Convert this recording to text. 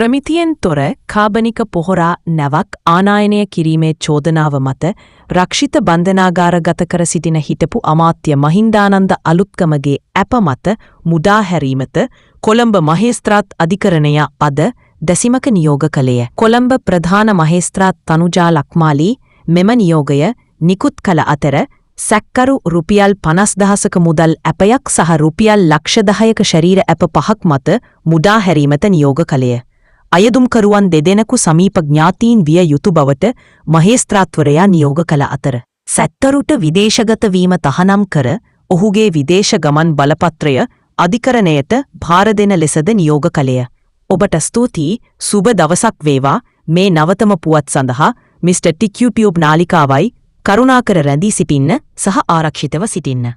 ප්‍රමිතියෙන් තොර කාබනික පොහොර නැවක් ආනායනය කිරීමේ චෝදනාව මත රක්ෂිත බන්ධනාගාරගත කර සිටින හිටපු අමාත්‍ය මහින්දානන්ද අලුත්ගමගේ ඇප මත මුදා හැරීමට කොළඹ මහේස්ත්‍රාත් අධිකරණය අද දැසිමක නියෝග කළේය. කොළඹ ප්‍රධාන මහේස්ත්‍රාත් තනුජා ලක්මාලී මෙම නියෝගය නිකුත් කළ අතර, සැකකරු රුපියල් 50,000ක මුදල් ඇපයක් සහ රුපියල් ලක්ෂ 10ක ශරීර ඇප පහක් මත මුදා හැරීමට නියෝග කළේය. අයදුම්කරුවන් දෙදෙනෙකු සමීප ඥාතීන් විය යුතු බවට මහේස්ත්‍රාත්වරයා නියෝග කළ අතර, සැකකරුට විදේශගත වීම තහනම් කර ඔහුගේ විදේශ ගමන් බලපත්‍රය අධිකරණයට භාර දෙන ලෙසද නියෝග කළේය. ඔබට ස්තුතියි. සුබ දවසක් වේවා. මේ නවතම පුවත් සඳහා මිස්ටර් ටික් YouTube නාලිකාවයි කරුණාකර රැඳී සිටින්න සහ ආරක්ෂිතව සිටින්න.